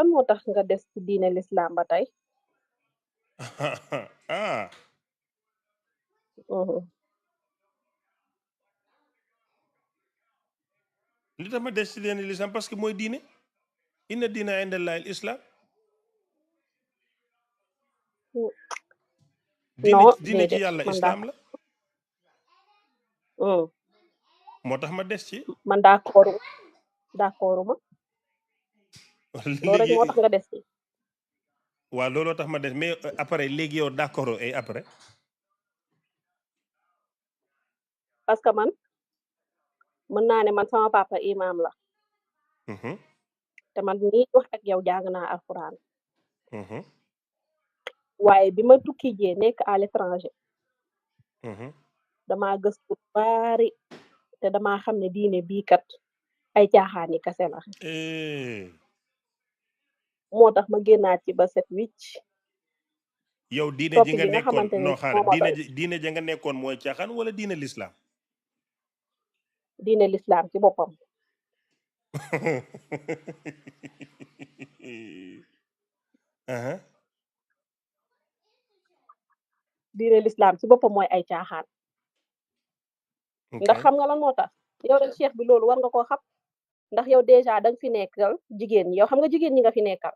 lan moo tax nga des ci diine l'islam ba tey. ah Mhm. li tax ma des ci leen l'islam parce que mooy diine inna diina indallahi islam Mm, diine non diine ci déedéet yàlla man islam la d'accord. Mm, moo tax ma des ci man d'accorduma loolu rek moo tax léegi nga des ci waaw looloo tax ma des mais après léegi yow d'accord ay après parce que man mën naa ne man sama papa imam la Mhm, te man nii wax ak yow jàng naa alxuraan mhm, waaye bi ma tukki jee nekk à l'étranger mhm. damaa gëstu bari te damaa xam ne diine bii kat ay caaxaani kase la Eh, moo tax ma génnaat ci ba set wicc yow diine topp ji nga gi nga nekkoon xamante ne non xaaral moo ma doy diine ji nga nekkoon mooy caaxaan wala diine l'islam diine l'islam ci boppam Aha, diine l'islam ci boppam mooy ay caaxaan ok ndax xam nga lan moo tax yow rek cheikh bi loolu war nga koo xam ndax yow déjà danga fi nekkal jigéen ñi yow xam nga jigéen ñi nga fi nekkal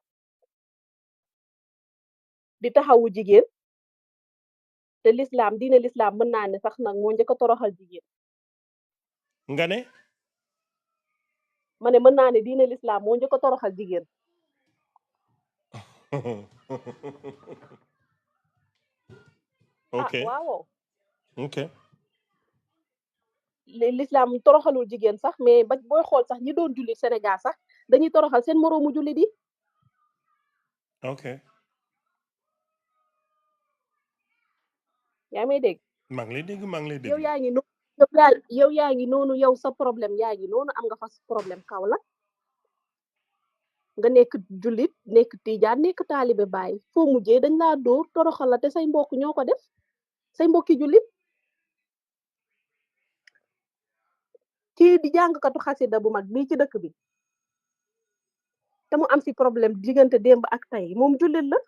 di taxawu jigéen te l'islam diine l'islam mën naa ne sax nag moo njëkk a toroxal jigéen nga ne ma ne mën naa ne diine l'islam moo njëkk a toroxal jigéen ah ok waaw ok l'islam toroxalul jigéen sax mais ba booy xool sax ñi doon jullit Sénégal sax dañuy toroxal seen moroomu jullit yi ok yaa may dégg maa ngi lay dégg maa ngi lay yow déglu yaa ngi noonu yow yaa ngi noonu yow sa problème yaa ngi noonu am nga fa problème kaw la nga nekk jullit nekk tijaan nekk taalibe bàyyi foo mujjee dañ laa dóor toroxal la te say mbokk ñoo ko def say mbokki jullit kii di jàngkatu xasida bu mag bii ci dëkk bi te mu am si problème diggante démb ak tey moom jullit la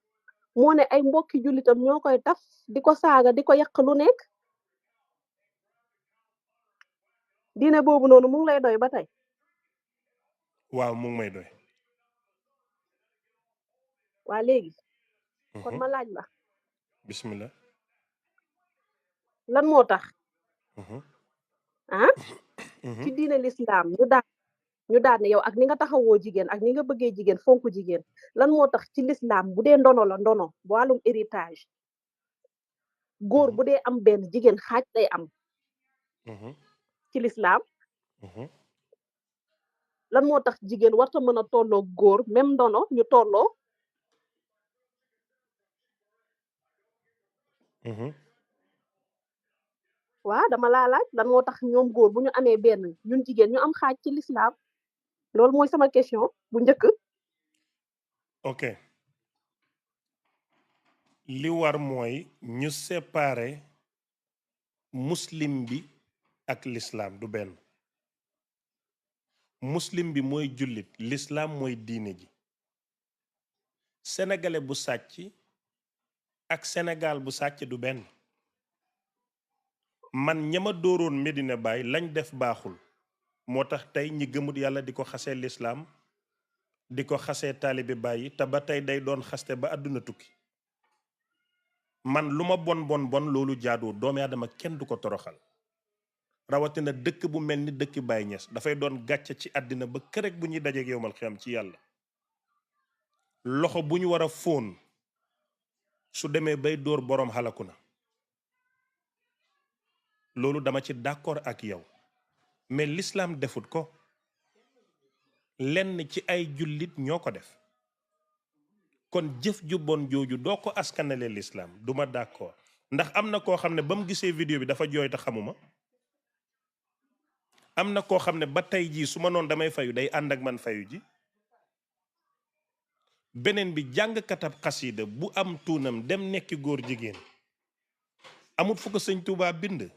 moo ne ay mbokki jullitam ñoo koy taf di ko saaga di ko yàq lu nekk diine boobu noonu mu ngi lay doy ba tey waaw mu ngi may doy waa léegi kon Mhm, ma laaj la bismillah lan moo tax Mhm, ah mhm, ci diine l'islam ñu daan ne yow ak ni nga taxawoo jigéen ak ni nga bëggee jigéen fonk jigéen lan moo tax ci l'islam bu dee ndono la ndono wàllum héritage góor mhm, bu dee am benn jigéen xaaj day am mhm, ci l'islam mhm, lan moo tax jigéen warta mën a tolloo góor même ndono ñu tolloo mhm. waa dama laa laaj lan moo tax ñoom góor bu ñu amee benn ñun jigéen ñu am xaaj ci l'islam loolu mooy sama question bu njëkk ok li war mooy ñu séparer muslim bi ak l'islam du benn muslim bi mooy jullit l'islam mooy diine ji sénégalais bu sàcc ak Sénégal bu sàcc du benn man ñama dooroon Medina Baye lañ def baaxul moo tax tey ñi gëmut yàlla di ko xasee l'islam di ko xasee taalibe Baye te ba tey day doon xaste ba àdduna tukki man lu ma bon bon bon loolu jaadoo doomi aadama kenn du ko toroxal rawatina dëkk bu mel ni dëkk Baye Niass dafay doon gàcce ci àddina ba kërek bu ñuy dajeeg yowmal xiyam ci yàlla loxo bu ñu war a fóon su demee bay dóor boroom xalaku na loolu dama ci d'accord ak yow mais l'islam defut ko lenn ci ay jullit ñoo ko def kon jëf ju bon jooju doo ko askanale l'islam duma d'accord ndax am na koo xam ne ba mu gisee vidéo bi dafa jooy te xamuma am na koo xam ne ba tey jii su ma noon damay fayu day ànd ak man fayu ji beneen bi jàngkatab xasida bu am tuunam dem nekki góor jigéen amut fu ko sëñ Tuubaa bind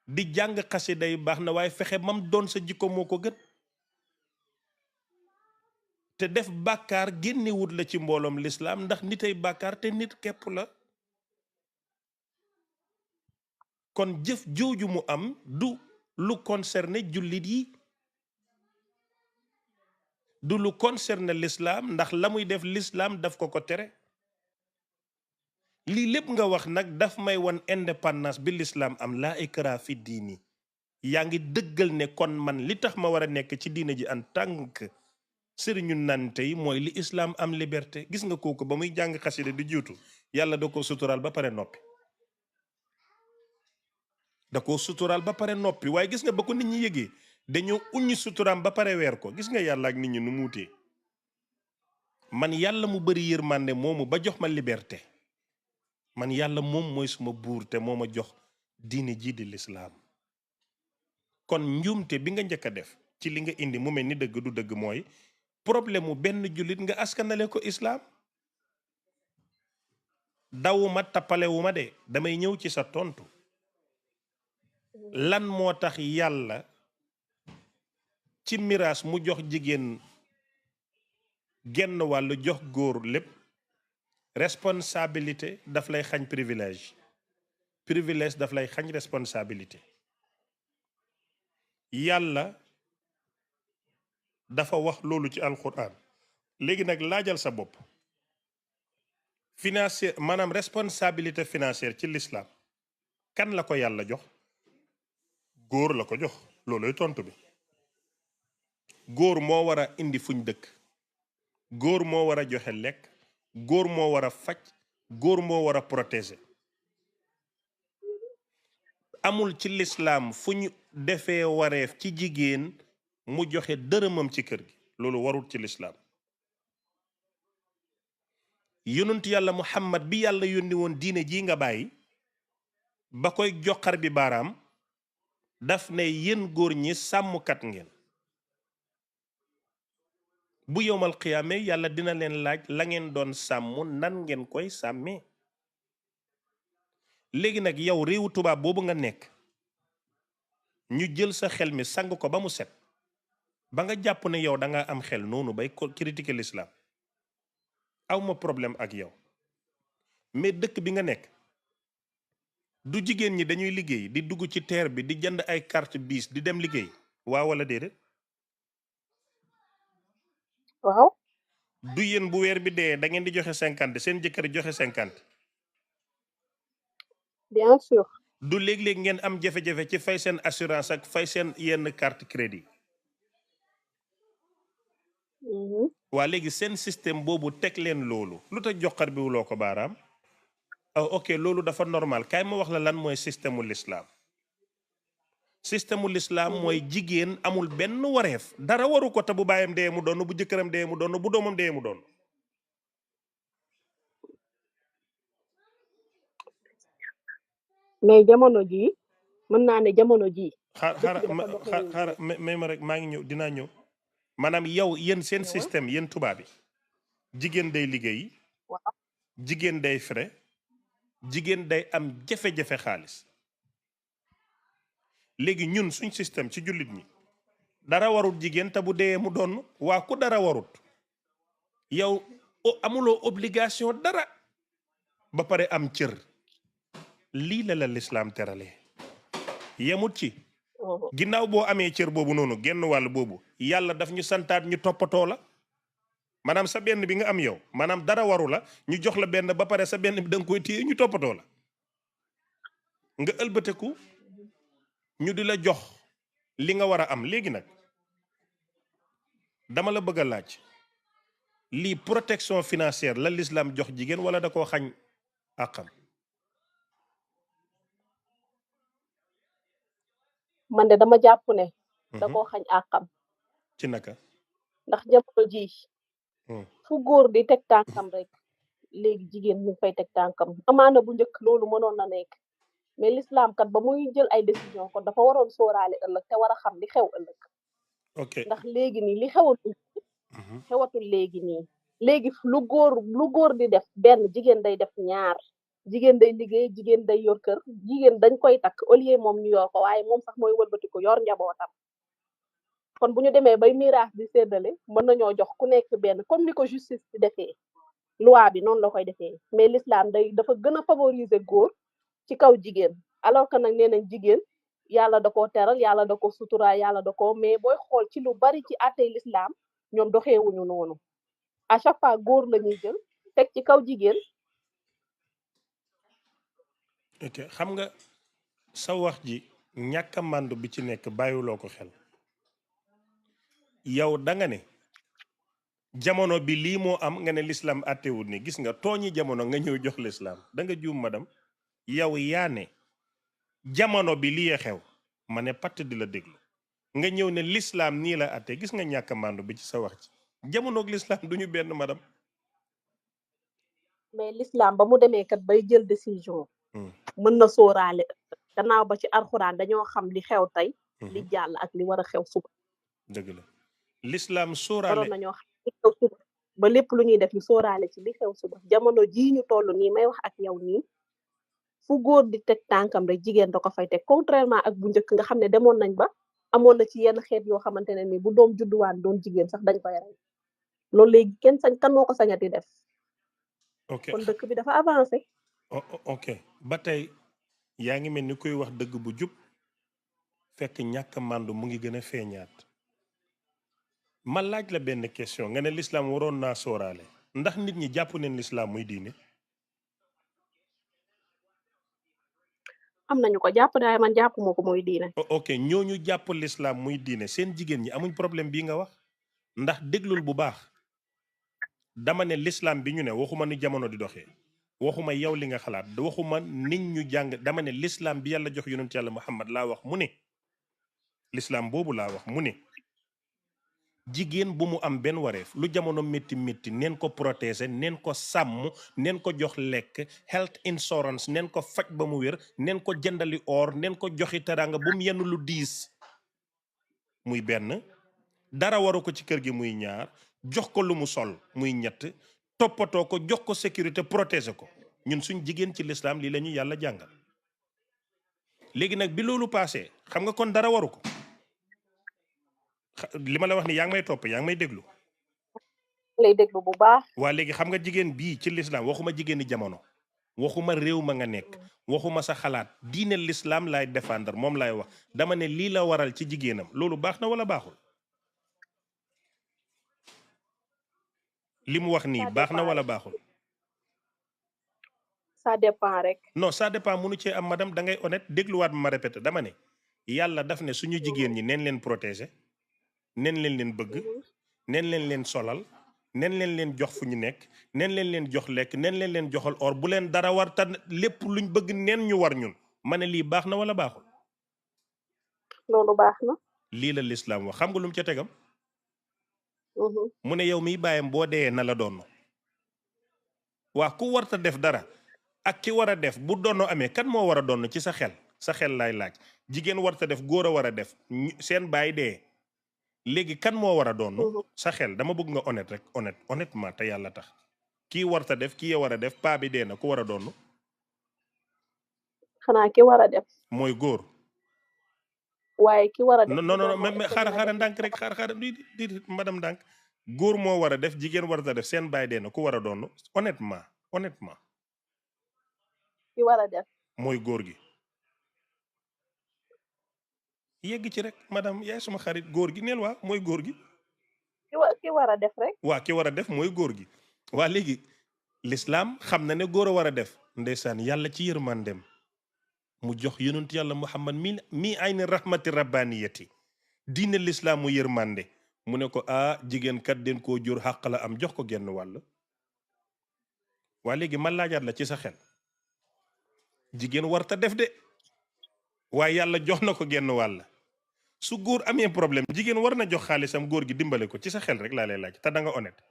di jàng xasida yi baax na waaye fexe mam doon sa jikko moo ko gën te def bàkkaar génnewut la ci mbooloom lislaam ndax nitay bàkkaar te nit képp la. kon jëf jooju mu am du lu concerné jullit yi, du lu concerné l'islam ndax la muy def l'islam daf ko tere. lii lépp nga wax nag daf may wan indépendance bi l'islam am laa ikraa fi diini. yaa ngi dëggal ne kon man li tax ma war a nekk ci diine ji en tant que sëriñu nante yi mooy li islam am liberté. gis nga kooku ba muy jàng xasida di juutu yàlla da ko suturaal ba pare noppi. da ko suturaal ba pare noppi waaye gis nga ba ko nit ñi yëgee dañoo uññi suturaam ba pare weer ko. gis nga yàlla ak nit ñi nu muutee. man yàlla mu bari yërmande moomu ba jox ma liberté. man yàlla moom mooy suma buur te moo ma jox diine ji di lislaam. kon njuumte bi nga njëkk a def ci li nga indi mu mel ni dëgg du dëgg mooy problème mu benn jullit nga askanale ko islaam. dawuma tappalewuma de damay ñëw ci sa tontu. lan moo tax yàlla ci miraas mu jox jigéen genn wàllu jox góor lépp. responsabilité daf lay xañ privilège. privilège daf lay xañ responsabilité. yàlla dafa wax loolu ci alquran. léegi nag laajal sa bopp financier maanaam responsabilité financière ci l'islam kan la ko yàlla jox. góor la ko jox. looloy tontu bi. góor moo war a indi fuñ dëkk. góor moo war a joxe lekk. góor moo war a faj. góor moo war a protéger. amul ci lislaam fu ñu defee wareef ci jigéen mu joxe dërëmam ci kër gi. loolu warul ci lislaam. yonent yàlla muhammad bi yàlla yónni woon diine ji nga bàyyi ba koy joxar bi baaraam daf ne yéen góor ñi sàmmkat ngeen. bu yowmal qiyaame yàlla dina leen laaj la ngeen doon sàmm nan ngeen koy sàmmee. léegi nag yow réewu tubaab boobu nga nekk ñu jël sa xel mi sang ko ba mu set ba nga jàpp ne yow da nga am xel noonu bay ko critiquer l'islam awma problème ak yow mais dëkk bi nga nekk du jigéen ñi dañuy liggéey di dugg ci terre bi di jënd ay carte bis di dem liggéey waaw wala déedéet. waaw. du yéen bu weer bi dee da ngeen di joxe 50 seen jëkkër joxe 50. bien sûr. du léeg-léeg ngeen am jafe-jafe ci fay seen assurance ak fay seen yenn carte crédit. waa léegi seen système boobu teg leen loolu lu tax joxar bi wuloo ko baaraam. ok loolu dafa normal kaay ma wax la lan mooy système u l'islam. système u l'islam mooy jigéen amul benn wareef dara waru ko te bu baayam dee mu doon bu jëkkëram dee mu doon bu doomam dee mu doon. mais jamono jii mën naa ne jamono jii. xaar may ma rek maa ngi ñëw dinaa ñëw. maanaam yow yéen seen système yéen tubaab bi jigéen day liggéey. jigéen day frais. jigéen day am jafe-jafe xaalis. léegi ñun suñ système ci jullit ñi dara warut jigéen te bu dee mu doon waa ku dara warut yow amuloo obligation dara ba pare am cër. lii la lislaam terale yemut ci ginnaaw boo amee cër boobu noonu genn wàll boobu yàlla daf ñu santaat ñu toppatoo la. maanaam sa benn bi nga am yow maanaam dara waru la ñu jox la benn ba pare sa benn bi da nga koy téye ñu toppatoo la. nga ëlbateku ñu di la jox li nga war a am. léegi nag dama la bëgg a laaj lii protection financière la l'islam jox jigéen wala da koo xañ àqam. man de dama jàpp ne da koo xañ àqam. ci naka. ndax jamono ji fu góor di teg tànkam rek léegi jigéen mu fay teg tànkam. amaana bu njëkk loolu mënoon na nekk mais l'islam kat ba muy jël ay décision kon dafa waroon sóoraale ëllëg te war a xam li xew ëllëg. ok ndax léegi nii li xewatul léegi nii. léegi lu góor di def benn jigéen day def ñaar. jigéen day liggéey jigéen day yor kër jigéen dañ koy takk au lieu moom ñu yor ko waaye moom sax mooy wëlbati ko yor njabootam. kon bu ñu demee bay miraas di séddale mën nañoo jox ku nekk benn comme ni ko justice di defee loi bi noonu la koy defee mais l'islam dafa gën a favoriser góor ci kaw jigéen alors que nag nee nañ jigéen yàlla da koo teral yàlla da ko sutura yàlla da ko mais booy xool ci lu bari ci àttey l'islam ñoom doxeewuñu noonu à chaque fois góor la ñuy jël teg ci kaw jigéen. ok xam nga sa wax ji ñàkk a màndu bi ci nekk bàyyiwuloo ko xel yow da nga ne jamono bi lii moo am nga ne l'islam àttewul ni gis nga tooñi jamono nga ñëw jox l'islam da nga juum madam yow yaa ne jamono bi lii xew ma ne patt di la déglu nga ñëw ne l'islam nii la àtte gis nga ñàkk a màndu bi ci sa wax ci jamonoog l'islam duñu benn madam. mais l'islam ba mu demee kat bay jël décision. mën na sóoraale gannaaw ba ci alxuraan dañoo xam li xew tey. li jàll ak li war a xew suba. dëgg la l'islam sóoraale waroon nañoo xam li xew suba ba lépp lu ñuy def ñu sóoraale ci li xew suba jamono jii ñu toll nii may wax ak yow nii fu góor di teg tànkam rek jigéen da ko fay teg contrairement ak bu njëkk nga xam ne demoon nañ ba amoon na ci yenn xeet yoo xamante ne ni bu doom judduwaan doon jigéen sax dañ koy rey loolu léegi kenn sañ kan moo ko sañati def. ok kon dëkk bi dafa avancé. ok ba tey yaa ngi mel ni kuy wax dëgg bu jub fekk ñàkk màndu mu ngi gën a feeñaat ma laaj la benn question nga ne l'islam waroon naa sóoraale ndax nit ñi jàpp neen l'islam muy diine. am nañu ko jàpp daay man jàpp moo ko muy diine. ok ñooñu jàpp l'islam muy diine seen jigéen ñi amuñ problème bii nga wax ndax déglul bu baax dama ne l'islam bi ñu ne waxuma ni jamono di doxee waxuma yow li nga xalaat waxuma nit ñu jàng dama ne l'islam bi yàlla jox yonent yàlla Muhammad laa wax mu ne l'islam boobu laa wax mu ne jigéen bu mu am benn wareef lu jamono métti métti neen ko protéger neen ko sàmm neen ko jox lekk health insurance neen ko faj ba mu wér neen ko jëndali or neen ko joxi teraanga bu mu yenn lu diis muy benn dara waru ko ci kër gi muy ñaar jox ko lu mu sol muy ñett toppatoo ko jox ko sécurité protéger ko ñun suñ jigéen ci l'islam lii la ñu yàlla jàngal léegi nag bi loolu passé xam nga kon dara waru ko li ma la wax ni yaa ngi may topp yaa ngi may déglu. lay déglu bu baax. waa léegi xam nga jigéen bii ci l'islam waxuma jigéeni jamono waxuma réew ma nga nekk waxuma sa xalaat diine l'islam laay défendre moom laay wax dama ne lii la waral ci jigéenam loolu baax na wala baaxul. li mu wax nii baax na wala baaxul. ça dépend rek. non ça dépend munu cee am madame da ngay honnête dégluwaat ma répété dama ne yàlla daf ne suñu jigéen ñi neen leen protéger neen leen bëgg neen leen solal neen leen jox fu ñu nekk neen leen jox lekk neen leen joxal or bu leen dara war ta lépp luñ bëgg neen ñu war ñun ma ne lii baax na wala baaxul. loolu baax na. lii la l'islam wax xam nga lu mu ca tegam. mu ne yow miy bàyyam boo dee na la doon waa ku warta def dara ak ki war a def bu doonoo amee kan moo war a doon ci sa xel laay laaj jigéen warta def góor a war a def seen baay dee léegi kan moo war a doon sa xel dama bëgg nga honnête rek honnêtement te yàlla tax kii warta def kii war a def paa bi dee na ku war a doon. xanaa ki war a def. mooy góor. waaye ki war a def. non mais xaaral ndànk rek xaaral di madame ndànk góor moo war a def jigéen warta def seen baay dee na ku war a doon honnêtement. ki war a def. mooy góor gi. yegg ci rek madame yaay suma xarit góor gi neel waa mooy góor gi. ki war a def rek. waa ki war a def mooy góor gi. waa léegi l'islam xam na ne góor a war a def ndeysaan yàlla ci yërmandem mu jox yonent yàlla Muhammad mi ayni rahmati rabbaniyati diine l'islam mu yërmande mu ne ko jigéen kat den koo jur xàq la am jox ko genn wàll. waa léegi ma laajaat la ci sa xel jigéen warta def de waaye yàlla jox na ko genn wàll su góor amee problème jigéen war na jox xaalisam góor gi dimbale ko ci sa xel rek laa lay laaj te da nga honnête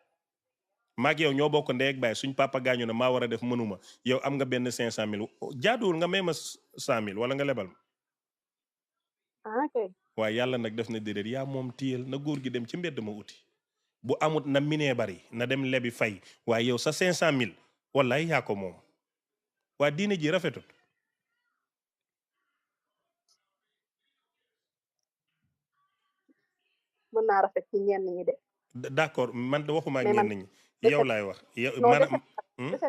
maag yow ñoo bokk ndey ak baay suñ papa gaañu na maa war a def mënuma yow am nga benn 500000 jaaduwul nga may ma 100000 wala nga lebal ma. ok. waaye yàlla nag def na déedéet yaa moom téyel na góor gi dem ci mbedd ma uti bu amut na minee bari na dem lebi fay waaye yow sa 500000 wallaay yaa ko moom waa diine ji rafetut. mën naa rafet ci ñenn ñi de d'accord man de waxuma ak mais man ñenn ñi dese yow laay wax yow non maanaam dese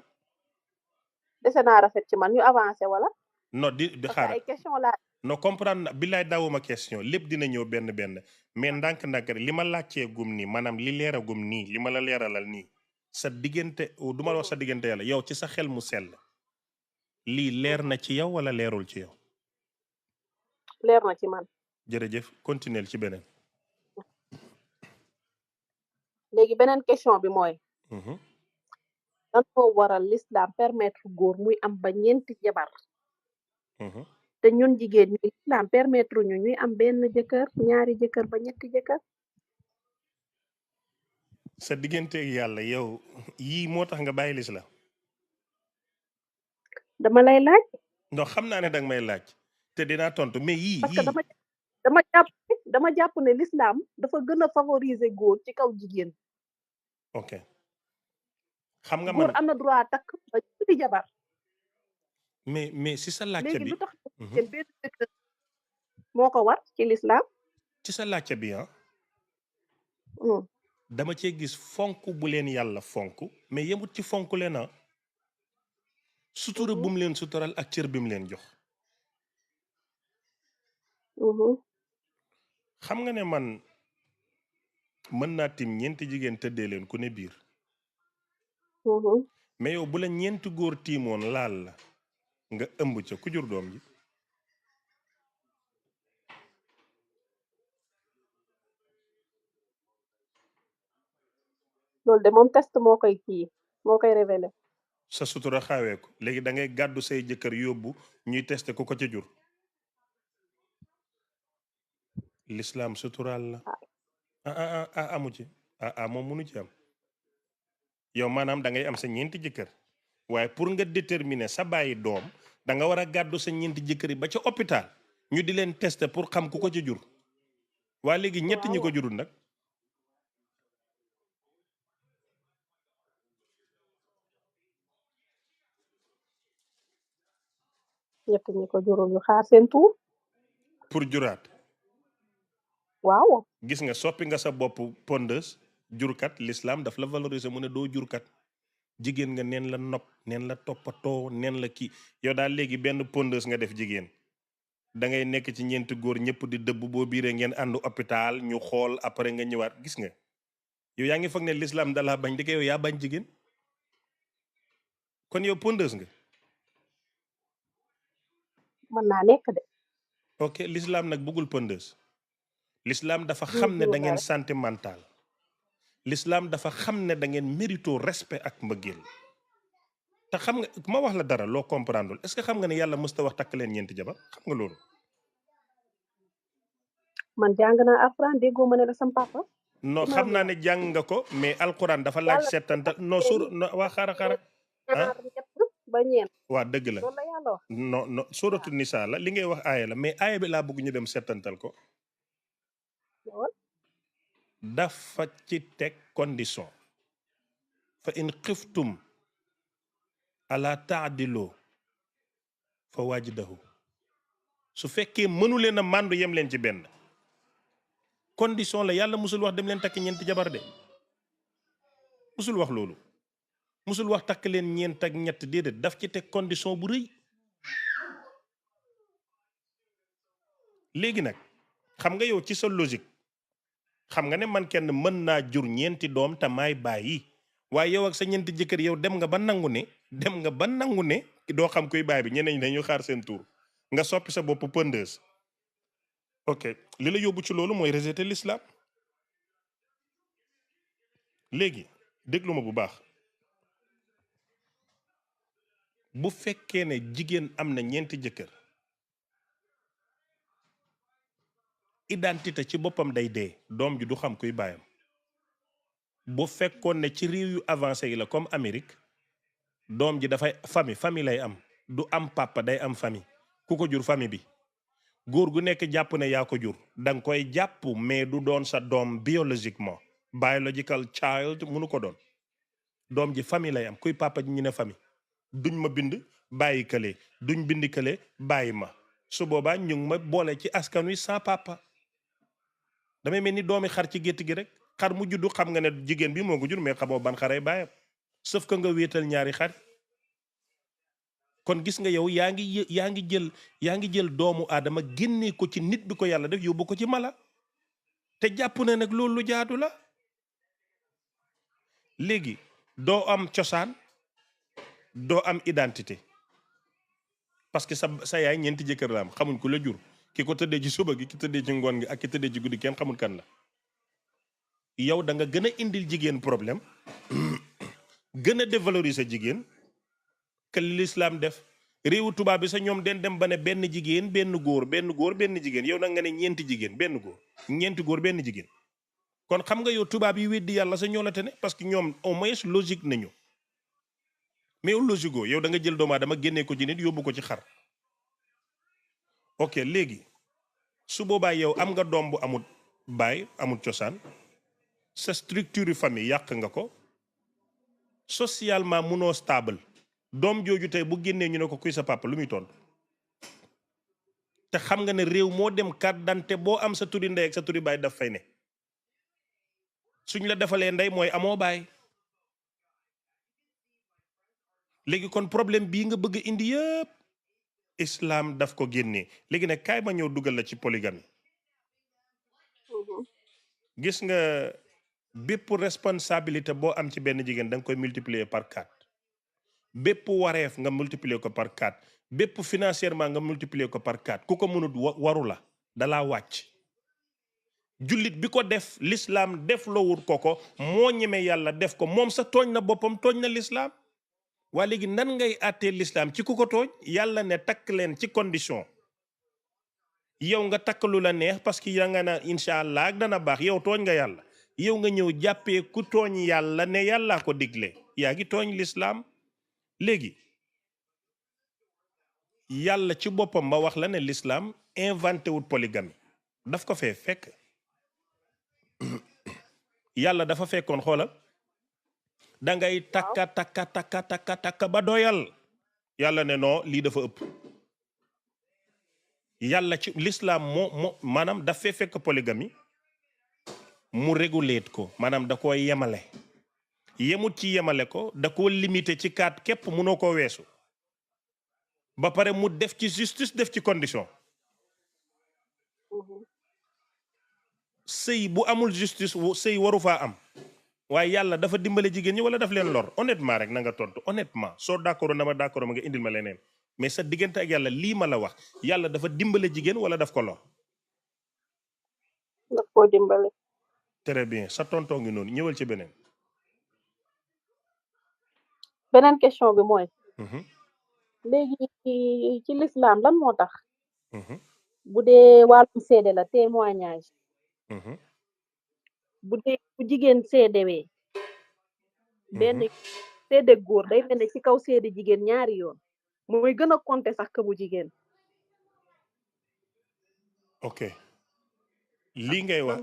dese naa rafet ci man ñu avancé wala non di parce que xaaral ay question laa non comprendre na billaay daawuma question lépp dina ñëw benn benn mais ndànk-ndànk rek li ma laajtee gum nii maanaam li leera gum nii li ma la leeralal nii sa diggante du ma wax sa diggante yàlla yow ci sa xel mu sell lii leer na ci yow wala leerul ci yow. leer na ci man jërëjëf continuer ci beneen. léegi beneen question bi mooy lan moo waral l'islam permettre góor muy am ba ñeenti jabar te ñun jigéen ñi l'islam permettre ñu ñuy am benn jëkkër ñaari jëkkër ba ñetti jëkkër sa digganteeg yàlla yow yii moo tax nga bàyyi l'islam. dama lay laaj ndox xam naa ne danga may laaj te dinaa tontu mais yii parce que dama jàpp ne l'islam dafa gën a favoriser góor ci kaw jigéen ok xam nga góor man am na droit takk ba ñetti jabar mais si sa laajte léegi bi lu tax jigéen benn jëkkër moo ko war ci l'islam ci sa laajte bi dama cee gis fonk bu leen yàlla fonk mais yemut ci fonk leen sutura bu mu leen sutural ak cër bi mu leen jox xam nga ne man mën naa tim ñeenti jigéen tëddee leen ku ne biir mais yow bu la ñeenti góor tiimoon laal la nga ëmb ca ku jur doom ji loolu de moom test moo koy kii moo koy révélé sa sutura xawee ko léegi da ngay gàddu say jëkkër yóbbu ñuy testé ku ko ca jur l'islam suturaal la amu ci moom munu ci am yow maanaam da ngay am sa ñeenti jëkkër waaye pour nga déterminer sa bàyyi doom da nga war a gàddu sa ñeenti jëkkër yi ba ca hôpital ñu di leen testé pour xam ku ko ca jur waa léegi ñett ñi ko jurul nag ñett ñi ko jurul ñu xaar seen tuur pour juraat waaw gis nga soppi nga sa bopp pondeuse jurkat l'islam daf la valoriser mu ne doo jurkat jigéen nga neen la nopp neen la toppatoo neen la kii yow daal léegi benn pondeuse nga def jigéen da ngay nekk ci ñeenti góor ñëpp di dëbb boo biiree ngeen àndu hôpital ñu xool après nga ñëwaat gis nga yow yaa ngi foog ne l'islam dalaa bañ di ko yow yaa bañ jigéen kon yow pondeuse nga mën naa nekk de ok l'islam nag bëggul pondeuse l'islam dafa xam ne da ngeen sentimental l'islam dafa xam ne da ngeen mérito respect ak mbëggeel te xam nga ma wax la dara loo comprendre est-ce que xam nga ne yàlla mësta wax takk leen ñeenti jabar xam nga loolu man jàng naa alxuraan déggoo ma ne la sam papa non xam naa ne jàng nga ko mais alxuraan dafa laaj settantal non sur waa xara ba ñeent waa dëgg la loolu la yàlla wax non suratu nisa la li ngay wax aaya la mais aaya bi laa bëgg ñu dem settantal ko dafa ci teg condition fa in xiftum ala taadilu fa waajidahu su fekkee mënu leen a màndu yem leen ci benn condition la yàlla musul wax dem leen takk ñeenti jabar de musul wax loolu musul wax takk leen ñeent ak ñett déedéet daf ci teg condition bu rëy léegi nag xam nga yow ci sa logique xam nga ne man kenn mën naa jur ñeenti doom te maay bàyyi waaye yow ak sa ñeenti jëkkër yow dem nga ba nangu ne doo xam kuy baay bi ñeneen ñi dañu xaar seen tour nga soppi sa bopp pondeuse ok li la yóbbu ci loolu mooy rejeter l'islam léegi déglu ma bu baax bu fekkee ne jigéen am na ñeenti jëkkër identité ci boppam day dee doom ji du xam kuy baayam bu fekkoon ne ci réew yu avancé yi la comme Amérique doom ji dafay famille lay am du am papa day am famille ku ko jur famille bi góor gu nekk jàpp ne yaa ko jur danga koy jàpp mais du doon sa doom biologiquement biological child mënu ko doon doom ji famille lay am kuy papa ji ñu ne famille duñ ma bind bàyyi kële duñ bind kële bàyyi ma su boobaa ñu ngi ma boole ci askan wi sans papa damay mel ni doomi xar ci gétt gi rek xar mu juddu xam nga ne jigéen bi moo ko jur mais xamoo ban xaray baayam sauf que nga wéetal ñaari xar kon gis nga yow yaa ngi jël doomu aadama génnee ko ci nit bi ko yàlla def yóbbu ko ci mala te jàpp na nag loolu lu jaadu la léegi doo am cosaan doo am identité parce que sa yaay ñeenti jëkkër la am xamuñ ku la jur ki ko tëddee ci suba gi ki tëddee ci ngoon gi ak ki tëddee ci guddi kenn xamul kan la yow da nga gën a indil jigéen problème gën a dévaloriser jigéen que l'islam def réewu tubaab bi sa ñoom den dem ba ne benn jigéen benn góor benn jigéen yow nag nga ne ñeenti jigéen benn góor ñeenti góor benn jigéen kon xam nga yow tubaab yi weddi yàlla sa ñoo la tane parce que ñoom au moins logique nañu mais yow logique yow da nga jël doomu aadama génnee ko ci nit yóbbu ko ci xar ok léegi su boobaa yow am nga doom bu amut baay amut cosaan sa structure famille yàq nga ko socialement munoo stable doom jooju tey bu génnee ñu ne ko kuy sa papa lu muy tontu te xam nga ne réew moo dem carte d'identité boo am sa turi ndey ak sa turi baay daf fay ne suñ la defalee ndey mooy amoo baay léegi kon problème bii nga bëgg indi yëpp islam daf ko génnee léegi nag kaay ma ñëw dugal la ci polygamie gis nga bépp responsabilité boo am ci benn jigéen da nga koy multiplier par 4 bépp wareef nga multiplier ko par 4 bépp financièrement nga multiplier ko par 4 ku ko mënut waru la dalaa wàcc jullit bi ko def l'islam def lowut ko moo ñeme yàlla def ko moom sa tooñ na boppam tooñ na l'islam waa léegi nan ngay àttee l'islam ci ku ko tooñ yàlla ne takk leen ci condition yow nga takk lu la neex parce que yaa nga na incha allah ak dana baax yow tooñ nga yàlla yow nga ñëw jàppee ku tooñ yàlla ne yàllaa ko digle yaa ngi tooñ l'islam léegi yàlla ci boppam ma wax la ne l'islam inventé wut polygamie daf ko fee fekk yàlla dafa fekkoon xoolal da ngay takka ba doyal yàlla ne non lii dafa ëpp yàlla ci l'islam moo maanaam daf fee fekk polygamie mu réguler ko maanaam da koo yemale yemut ci yemale ko da koo limité ci 4 képp mënoo koo weesu ba pare mu def ci justice def ci condition sëy bu amul justice sëy waru faa am waaye yàlla dafa dimbale jigéen ñi wala daf leen lor honnêtement rek na nga tontu honnêtement soo d'accord na ma d'accord ma nga indil ma leneen mais sa diggante ak yàlla lii ma la wax yàlla dafa dimbale jigéen wala daf ko lor. daf koo dimbale. très bien sa tontoo ngi noonu ñëwal ci beneen. beneen question bi mooy. léegi ci l'islam lan moo tax. bu dee wàllum seede la témoignage. bu dee bu jigéen seedewee. benn seede góor day mel ne ci kaw seede jigéen ñaari yoon. mooy gën a compter sax que bu jigéen. ok lii ngay wax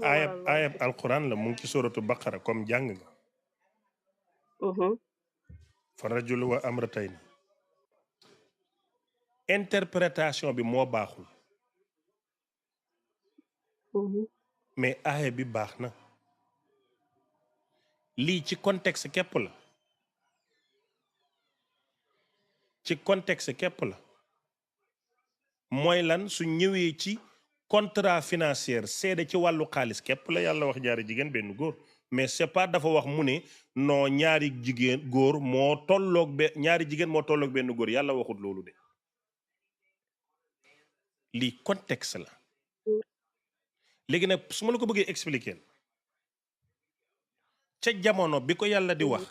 ayab alquran la mu ngi ci suratu baqara comme jàng nga. fa rajul wa amratayni interprétation bi moo baaxul. mais aaya bi baax na. lii ci contexte képp la. ci contexte képp la. mooy lan su ñëwee ci contrat financier seede ci wàllu xaalis képp la yàlla wax ñaari jigéen benn góor mais c'est pas dafa wax mu ne non ñaari jigéen góor moo tolloog ñaari jigéen moo tolloog benn góor yàlla waxut loolu de. lii contexte la. léegi nag su ma la ko bëggee expliquer ca jamono bi ko yàlla di wax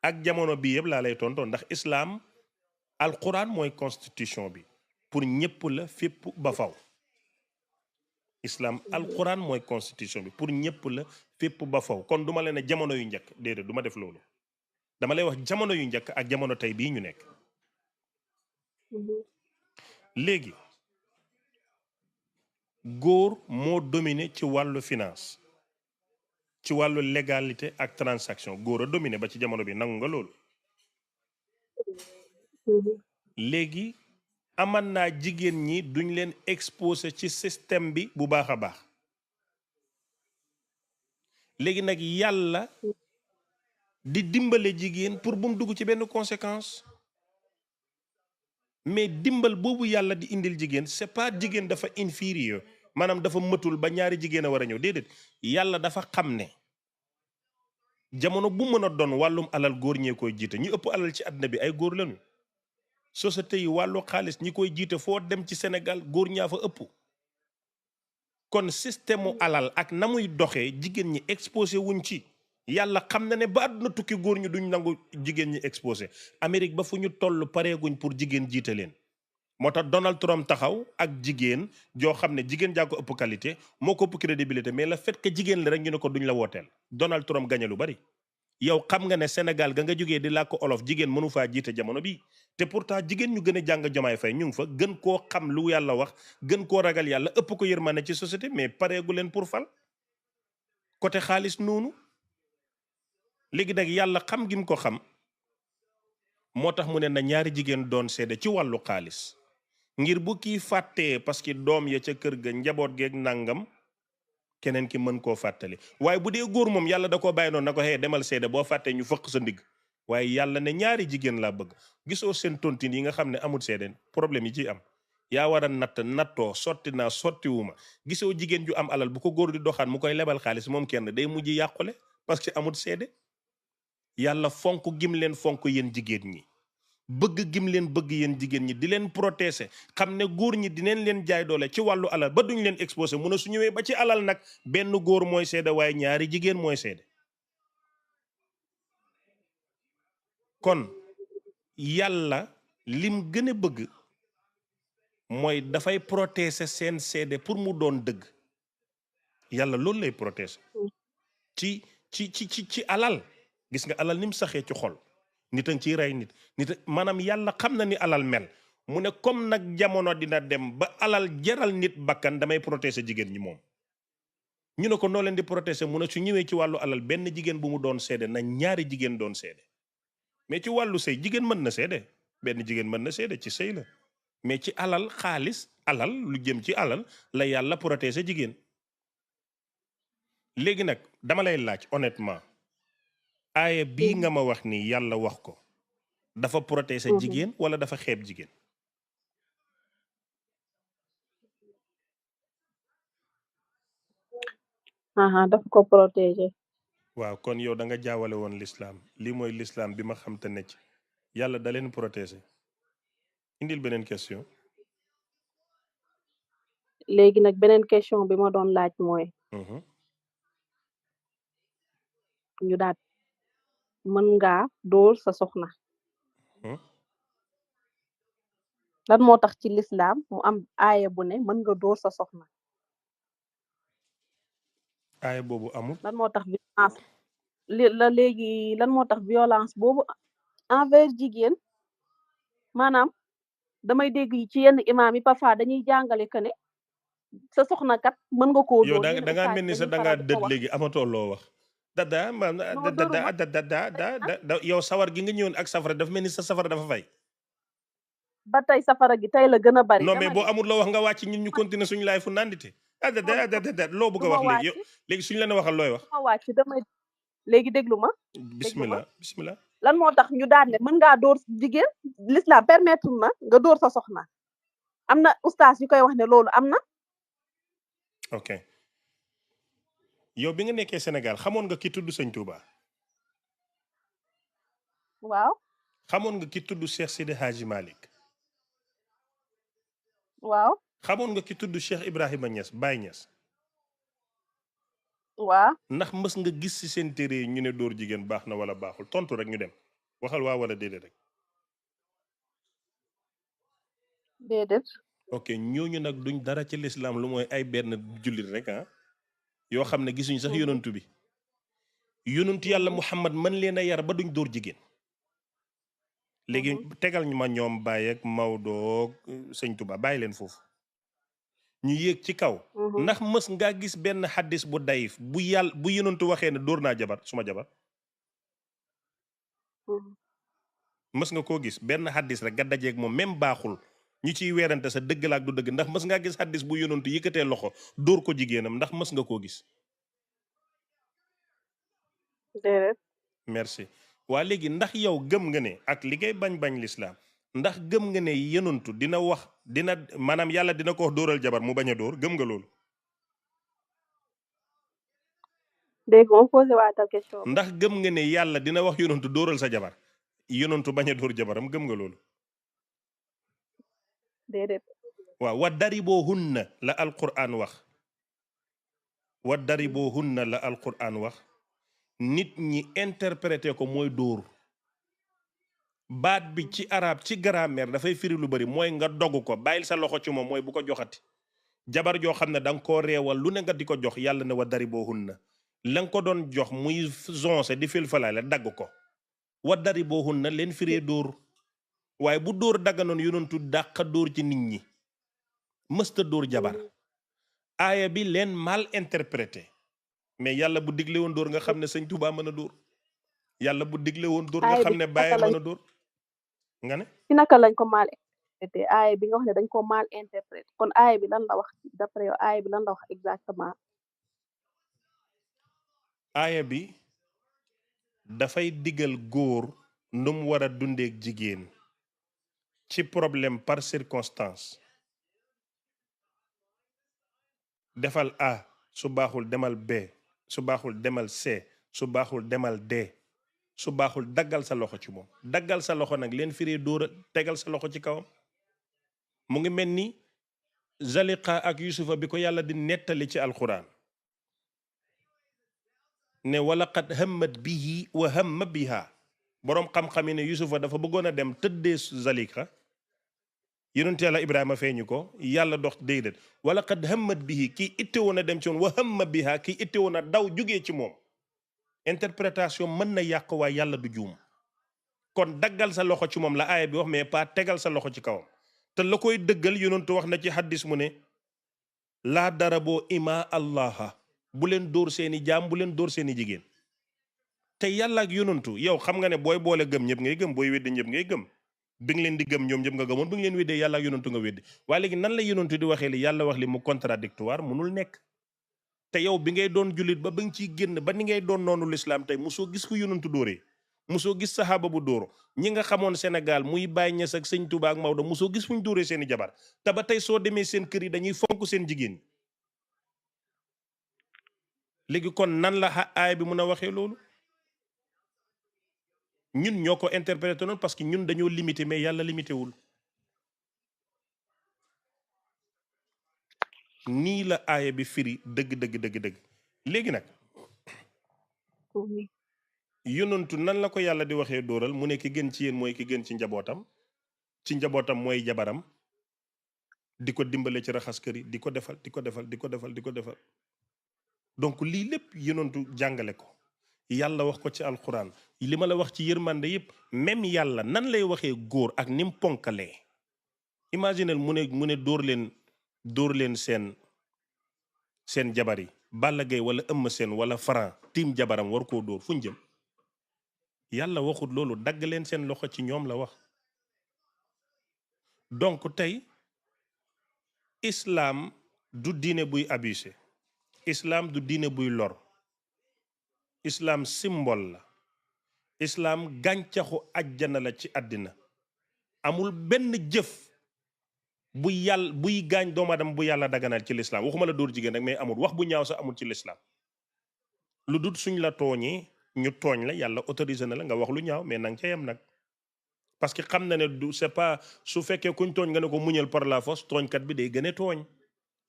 ak jamono bii yëpp laa lay tontoon ndax islam alquran mooy constitution bi pour ñëpp la fépp ba faw. islam alquran mooy constitution bi pour ñëpp la fépp ba faw kon duma leen ne jamono yu njëkk déedéet duma def loolu dama lay wax jamono yu njëkk ak jamono tey bii ñu nekk. léegi góor moo dominé ci wàllu finance ci wàllu légalité ak transaction góor a dominé ba ci jamono bi nangu nga loolu. léegi aman naa jigéen ñi duñ leen exposé ci système bi bu baax a baax léegi nag yàlla di dimbale jigéen pour bu mu dugg ci benn conséquence. mais dimbal boobu yàlla di indil jigéen c'est pas jigéen dafa inférieur maanaam dafa mëtul ba ñaari jigéen a war a ñëw déedéet yàlla dafa xam ne jamono bu mën a doon wàllum alal góor ñee koy jiite ñu ëpp alal ci àddina bi ay góor lañu. société yi wàllu xaalis ñi koy jiite foo dem ci Sénégal góor ñaa fa ëpp. kon système mu alal ak na muy doxee jigéen ñi exposé wuñ ci. yàlla xam na ne ba àdduna tukki góor ñi duñ nangu jigéen ñi exposé Amérique ba fu ñu toll pareeguñ pour jigéen jiite leen. moo tax Donald Trump taxaw ak jigéen joo xam ne jigéen jaa ko ëpp qualité moo ko ëpp crédibilité mais le fait que jigéen la rek ñu ne ko duñ la wooteel Donald Trump gañe lu bari. yow xam nga ne Sénégal ga nga jógee di làkk olof jigéen mënu faa jiite jamono bi te pourtant jigéen ñu gën a jàng Jomaay Fay ñu ngi fa gën koo xam lu yàlla wax gën koo ragal yàlla ëpp ko yërmande ci société mais pareegu leen pour fal. côté xaalis noonu léegi nag yàlla xam gi mu ko xam moo tax mu ne na ñaari jigéen doon seede ci wàllu xaalis ngir bu kii fàttee parce que doom ya ca kër ga njaboot geeg nangam keneen ki mën koo fàttali waaye bu dee góor moom yàlla da koo bàyyi noonu na ko xëy demal seede boo fàttee ñu fëq sa ndigg waaye yàlla ne ñaari jigéen laa bëgg gisoo seen tontine yi nga xam ne amul seede problème yi ciy am yaa war a nattoo sotti naa sottiwuma gisoo jigéen ju am alal bu ko góor di doxaan mu koy lebal xaalis moom kenn day mujj yàqule parce que amul seede yàlla fonk gim leen fonk yéen jigéen ñi bëgg gim leen bëgg yéen jigéen ñi di leen protéger xam ne góor ñi dineen leen jaay doole ci wàllu alal ba duñ leen exposé mu ne su ñëwee ba ci alal nag benn góor mooy seede waaye ñaari jigéen mooy seede kon yàlla lim gën a bëgg mooy dafay protéger seen seede pour mu doon dëgg yàlla loolu lay protéger ci alal gis nga alal ni mu saxee ci xol nit a ngi ciy rey nit maanaam yàlla xam na ni alal mel mu ne comme nag jamono dina dem ba alal jaral nit bakkan damay protéger jigéen ñi moom ñu ne ko noo leen di protéger mu ne su ñëwee ci wàllu alal benn jigéen bu mu doon seede na ñaari jigéen doon seede mais ci wàllu sëy jigéen mën na seede benn jigéen mën na seede ci sëy la mais ci alal xaalis alal lu jëm ci alal la yàlla protéger jigéen léegi nag dama lay laaj honnêtement aaya bii nga ma wax ni yàlla wax ko dafa protéger jigéen wala dafa xeeb jigéen dafa ko protéger waaw kon yow da nga jaawale woon l'islam lii mooy l'islam bi ma xam te ne ci yàlla da leen protéger indil beneen question léegi nag beneen question bi ma doon laaj mooy ñu daat mën ngaa dóor sa soxna lan moo tax ci l'islam mu am aaya bu ne mën nga dóor sa soxna aaya boobu amul lan moo tax violence léegi lan moo tax violence boobu envers jigéen maanaam damay dégg ci yenn imaam yi parfois dañuy jàngale que ne sa soxna kat mën nga koo yow dóor da ngaa mel ni sa da ngaa dët léegi amatoo loo wax da yow sawar gi nga ñëwoon ak safara dafa mel ni sa safara dafa fay ba tey safara gi tey la gën a bari non mais boo amul loo wax nga wàcc ñun ñu continuer suñu laay fu nandite loo bëgg a wax léegi yow léegi suñu leen waxal looy wax ma wàcc damay léegi déglu ma bismillah lan moo tax ñu daan ne mën ngaa dóor jigéen l'islam permettre na nga dóor sa soxna am na ustaas yu koy wax ne loolu am na ok yow bi nga nekkee Sénégal xamoon nga ki tudd Sëñ Touba waaw xamoon nga ki tudd Cheikh Sidi Hadji Malick waaw xamoon nga ki tudd Cheikh Ibrahima Niass Baye Niass waaw ndax mës nga gis ci seen téere yi ñu ne dóor jigéen baax na wala baaxul tontu rek ñu dem waxal waa wala déedéet rek déedéet ok ñooñu nag duñ dara ci l'islam lu mooy ay benn jullit rek yoo xam ne gisuñ sax yonantu bi yonantu yàlla Muhammad mën leen a yar ba duñ dóor jigéen léegi tegal ñu ma ñoom Baye ak Maodo Sëñ Tuba bàyyi leen foofu ñu yéeg ci kaw ndax mës ngaa gis benn xaddis bu dayif bu yonantu waxee ne dóor naa jabar suma jabar mës nga koo gis benn xaddis rek nga dajeeg moom même baaxul ñu ciy weerante sa dëgg la ak du dëgg ndax mës ngaa gis xaddis bu yonantu yëkkatee loxo dóor ko jigéenam ndax mës nga koo gis déedéet. merci. waa léegi ndax yow gëm nga ne ak li ngay bañ lislaam ndax gëm nga ne yenuntu dina wax dina maanaam yàlla dina ko wax dóoral jabar mu bañ a dóor gëm nga loolu. dégg nga moom posé waatal question bi. ndax gëm nga ne yàlla dina wax yonantu dóoral sa jabar yonantu bañ a dóor jabaram gëm nga loolu. déedéet. waaw wa dariboohunna la alquran wax wa dariboohunna la alquran wax nit ñi interprété ko mooy dóor baat bi ci arab ci grammaire dafay firi lu bari mooy nga dogg ko bàyyil sa loxo ci moom mooy bu ko joxati jabar joo xam ne da nga koo reewal lu ne nga di ko jox yàlla ne wa dariboohunna la nga ko doon jox muy zonse di filfalaale dagg ko wa dariboohunna leen firee dóor waaye bu dóor dagganoon yonentu dàqa dóor ci nit ñi mësta dóor jabar aaya bi leen mal interprété mais yàlla bu digle woon dóor nga xam ne sëñ Tuubaa mën a dóor yàlla bu digle woon dóor nga xam ne bàyyi mën a dóor nga ne ci naka lañ ko mal interprété aaya bi nga wax ne dañ ko mal interprété kon aaya bi lan la wax d'après yow aaya bi lan la wax exactement. aaya bi dafay digal góor nu mu war a dundeek jigéen ci problème par circonstance defal A su baaxul demal B su baaxul demal C su baaxul demal D su baaxul daggal sa loxo ci moom daggal sa loxo nag leen firee dóora tegal sa loxo ci kawam mu ngi mel ni Zaliqa ak Yusufa bi ko yàlla di nettali ci alxuraan ne wala qad hammat bihi wa hamma biha boroom xam-xam yi ne Yusufa dafa bëggoon a dem tëddee Zaliqa yonent yàlla Ibrahima feeñu ko yàlla dox déedéet wala qad hammat bihi kii itte woon a dem ci woon wa hamma biha kii itte woon a daw jógee ci moom interprétation mën na yàq waaye yàlla du juum kon daggal sa loxo ci moom la aaya bi wax mais pas tegal sa loxo ci kawam te la koy dëggal yonentu wax na ci haddis mu ne laa daraboo ima allaha bu leen dóor seeni jaam bu leen dóor seeni jigéen te yàlla ak yonentu yow xam nga ne booy boole gëm ñëpp ngay gëm booy weddi ñëpp ngay gëm bi nga leen di gëm ñoom ñëpp nga gëmoon bi nga leen weddee yàlla ak yonentu nga weddi waaye léegi nan la yonentu di waxee li yàlla wax li mu contradictoire munul nekk te yow bi ngay doon jullit ba nga ciy génn ba ni ngay doon noonu lislaam tey musoo gis ku yonentu dóoree musoo gis saxaaba bu dóoro ñi nga xamoon Sénégal muy Baye Niass ak sëñ Touba ak Maodo musoo gis fu ñu dóoree seeni jabar te ba tey soo demee seen kër yi dañuy fonk seen jigéen léegi kon nan la aay bi mun a waxee loolu ñun ñoo ko interprété noonu parce que ñun dañoo limité mais yàlla limité wul nii la aaya bi firi dëgg léegi nag yonentu nan la ko yàlla di waxee dóoral mu ne ki gën ci yéen mooy ki gën ci njabootam mooy jabaram di ko dimbale ci raxas kër yi di ko defal donc lii lépp yonentu jàngale ko yàlla wax ko ci alxuraan li ma la wax ci yërmande yëpp même yàlla nan lay waxee góor ak ni mu ponkalee imaginel mu ne dóor leen seen jabar yi Balla Gaye wala Eumeu Sène wala Franc tiim jabaram war koo dóor fu ñu jëm yàlla waxut loolu dagg leen seen loxo ci ñoom la wax donc tey islam du diine buy abusé islam du diine buy lor islam symbole la islam gàncaxu àjjana la ci àddina amul benn jëf buy gaañ doomu aadama bu yàlla daganal ci l'islam waxuma la dóor jigéen rek mais amul wax bu ñaaw sax amul ci l'islam lu dul suñ la tooñee ñu tooñ la yàlla autorisé na la nga wax lu ñaaw mais nang ca yem nag parce que xam na ne du c'est pas su fekkee kuñ tooñ nga ne ko muñal par la force tooñkat bi day gën a tooñ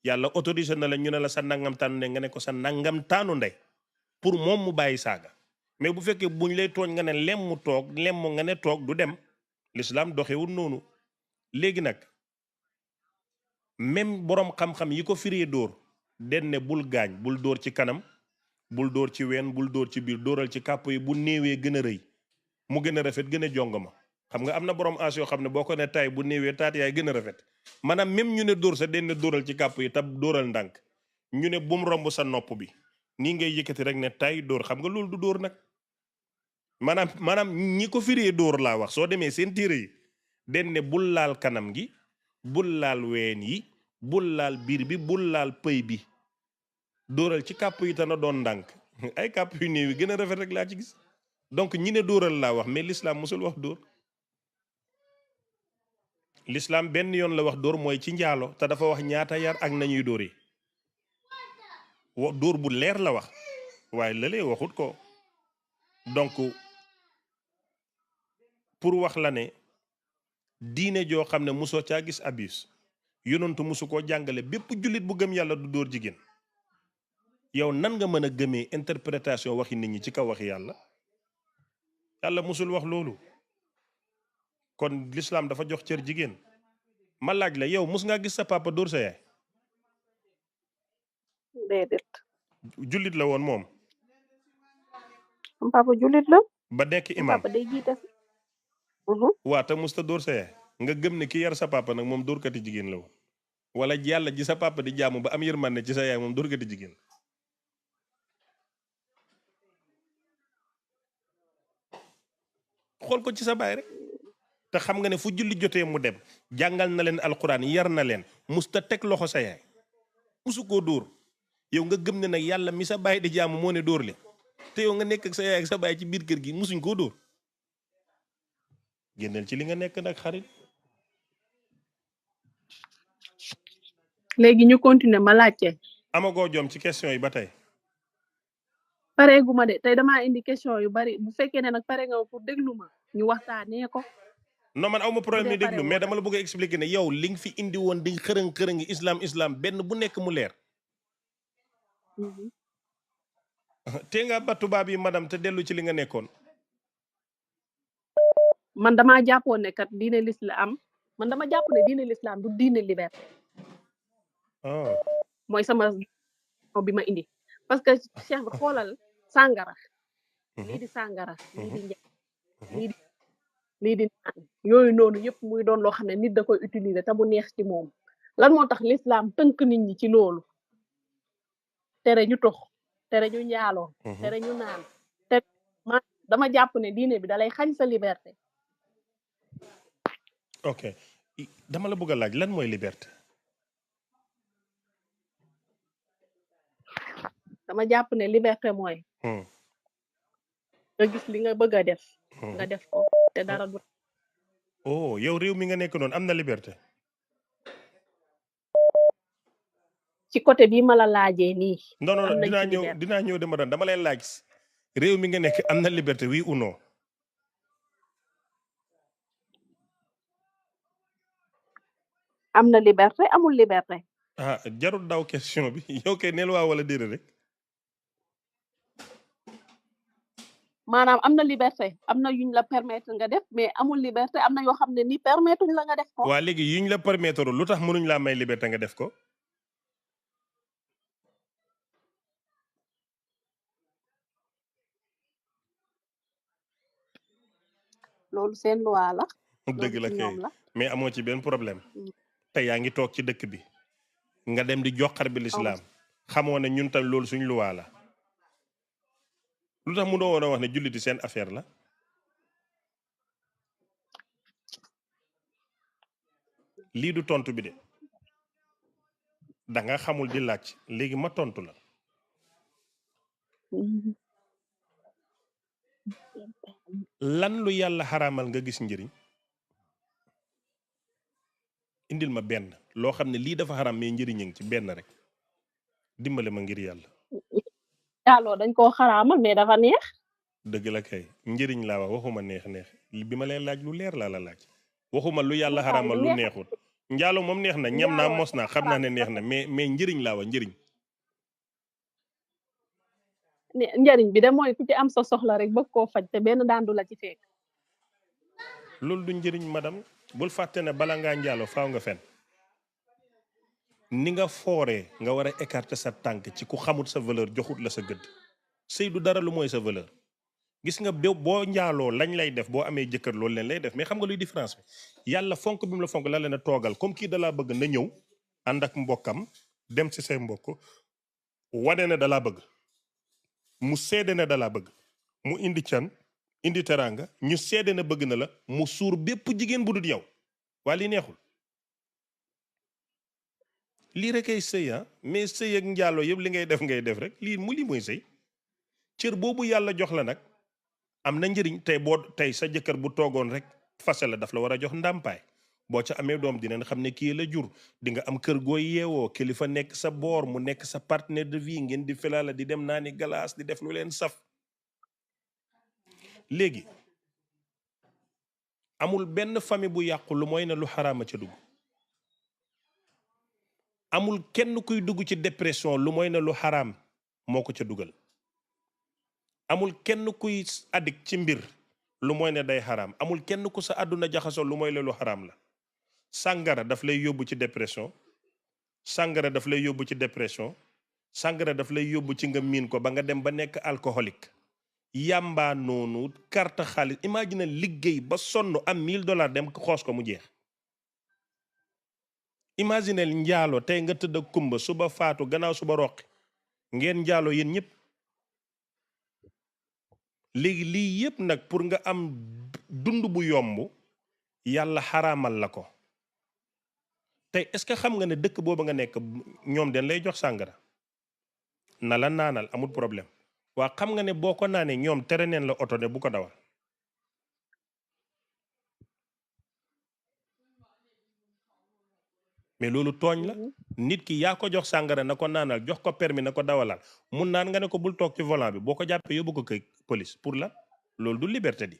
yàlla autorisé na la ñu ne la sa nangam taanu ne nga ne ko sa nangam taanu ndey pour moom mu bàyyi saaga mais bu fekkee buñ lay tooñ nga ne lem mu toog lem mu nga ne toog du dem l'islam doxewul noonu léegi nag même boroom xam-xam yi ko firee dóor den ne bul gaañ bul dóor ci kanam bul dóor ci ween bul dóor ci biir dóoral ci kàpp yi bu néewee gën a rëy mu gën a rafet gën a jongama xam nga am na borom as yoo xam ne boo ko ne tay bu néewee taat yaay gën a rafet maanaam même ñu ne dóor sa den ne dóoral ci kàpp yi tab dóoral ndànk ñu ne bum romb sa nopp bi nii ngay yëkkati rek ne tay dóor xam nga loolu du dóor nag maanaam ñi ko firee dóor laa wax soo demee seen téere yi den ne bul laal kanam gi bul laal ween yi bul laal biir bi bul laal pëy bi dóoral ci kàpp yi te na doon ndànk ay kàpp yu néew yi gën a rafet rek laa ci gis. donc ñi ne dóoral laa wax mais l'islam musul wax dóor. l'islam benn yoon la wax dóor mooy ci njaalo te dafa wax ñaata yar ak nañuy dóor yi dóor bu leer la wax waaye lëlee waxut ko. donc pour wax la ne diine joo xam ne musoo caa gis abus yonentu musu koo jàngale bépp jullit bu gëm yàlla du dóor jigéen. yow nan nga mën a gëmee interprétation waxi nit ñi ci kaw waxi yàlla. yàlla musul wax loolu. kon l'islam dafa jox cër jigéen. ma laaj la yow mus ngaa gis sa papa dóor sa yaay. déedéet. jullit la woon moom. sama papa jullit la. ba nekk sama imam papa day jiite. waa te musta dóor sa yaay. nga gëm ne ki yar sa papa nag moom dóorkati jigéen la woon. wala yàlla ji sa papa di jaamu ba am yërmande ci sa yaay moom dóorkati jigéen. xool ko ci sa baay rek. te xam nga ne fu julli jotee mu dem jàngal na leen alquran yar na leen musta teg loxo sa yaay musu koo dóor. yow nga gëm ne nag yàlla mi sa baay di jaamu moo ne dóor le te yow nga nekk ak sa yaay ak sa baay ci biir kër gi musuñ koo dóor. génneel ci li nga nekk nag xarit. léegi ñu continuer ma laajte. amagoo jom ci question yi ba tey. pareegu ma de tey damaa indi question yu bari bu fekkee ne nag pare nga pour déglu ma ñu waxtaanee ko. non man aw ma problème mi bu dee déglu mais dama la bëgg a expliquer ne yow li nga fi indi woon di xërëng islam benn bu nekk mu leer. te nga ba tubaab yi madame te dellu ci li nga nekkoon. man damaa jàppoon ne kat diine l'islam man dama jàpp ne diine l'islam du diine liberté. mooy sama bi ma indi parce que cheikh bi xoolal sàngara. lii di sàngara lii di njaay lii di naan yooyu noonu yëpp muy doon loo xam ne nit da koy utiliser te mu neex ci moom lan moo tax l'islam tënk nit ñi ci loolu tere ñu tox tere ñu njaaloo tere ñu naan te man dama jàpp ne diine bi dalay xañ sa liberté. ok dama la bëgg a laaj lan mooy liberté. dama jàpp ne liberté mooy nga gis li nga bëgg a def nga def ko te dara du. oh yow réew mi nga nekk noonu am na liberté. ci côté bii ma la laajee nii. non non dinaa ñëw dama lay laaj réew mi nga nekk am na liberté oui ou non. am na liberté amul liberté. ah jarul daw question bi yow kay neel waa wala déedéet rek. maanaam am na liberté am na yuñ la permettre nga def mais amul liberté am na yoo xam ne ni permettre la nga def ko. waa léegi yuñ la permettre lu tax mënuñ laa may liberté nga def ko. loolu seen loi la. dëgg la kay mais amoo ci benn problème. te yaa ngi toog ci dëkk bi nga dem di joxar bi l'islam xamoo ne ñun tam loolu suñ loi la. lu tax mu doo woon a wax ne julliti seen affaire la. lii du tontu bi de da nga xamul di laaj léegi ma tontu la. lan lu yàlla xaraamal nga gis njëriñ. indil ma benn loo xam ne lii dafa xaraam mais njëriñ a ngi ci benn rek dimbale ma ngir yàlla. yàlloo dañ koo xaraamal mais dafa neex. dëgg la kay njëriñ laa wax waxuma neex bi ma leen laaj lu leer laa la laaj waxuma lu yàlla xaraamal lu neexul. njaalo moom neex na ñam naa mos naa xam naa ne neex na mais njëriñ laa wax njëriñ. njëriñ bi de mooy ku ci am sa soxla rek bëgg koo faj te benn daan du la ci fekk. loolu du njëriñ madame bul fàtte ne bala ngaa njaalo faaw nga fen ni nga fooree nga war a écarter sa tànk ci ku xamut sa valeur joxut la sa gëdd. sëy du dara lu mooy sa valeur. gis nga boo njaaloo lañ lay def boo amee jëkkër loolu leen lay def mais xam nga luy différence bi yàlla fonk bi mu la fonk la leen a toogal comme kii dalaa bëgg na ñëw ànd ak mbokkam dem ci say mbokk wane ne dalaa bëgg mu seede ne dalaa bëgg mu indi can indi teraanga ñu seede ne bëgg na la mu suur bépp jigéen bu dul yow waa lii neexul. lii rek ay sëy mais sëy ak njaaloo yëpp li ngay def rek lii mooy sëy cër boobu yàlla jox la nag am na njëriñ. tey sa jëkkër bu toogoon rek fase la daf la war a jox ndàmpaay. boo ca amee doom dinañ xam ne kii la jur. di nga am kër gooy yeewoo kilifa nekk sa boor mu nekk sa partenaire de vie ngeen di filala di dem naani galaas di def lu leen saf. léegi amul benn famille bu yàqu lu mooy ne lu xaraama ca dugg. amul kenn kuy dugg ci dépression lu mooy ne lu xaraam moo ko ca dugal. amul kenn kuy addict ci mbir lu mooy ne day xaraam. amul kenn ku sa àdduna jaxasoo lu mooy ne lu xaraam la. sàngara daf lay yóbbu ci dépression. sàngara daf lay yóbbu ci dépression. sàngara daf lay yóbbu ci nga miin ko ba nga dem ba nekk alcoolique. yàmbaa noonu carte xaalis imagine liggéey ba sonn am $1000 dem xoos ko mu jeex. imaginel njaalo tey nga tëdd ak kumba suba faatu gannaaw suba roqi ngeen njaalo yéen ñëpp. léegi lii yëpp nag pour nga am dund bu yomb yàlla xaraamal la ko. tey est-ce que xam nga ne dëkk booba nga nekk ñoom den lay jox sàngara na la naanal amul problème. waa xam nga ne boo ko naanee ñoom tere neen la oto ne bu ko dawal. mais loolu tooñ la. nit ki yaa ko jox sàngara na ko naanal jox ko permis na ko dawalal mun naan nga ne ko bul toog ci volant bi boo ko jàppee yóbbu ko kay police pour la loolu du liberté di.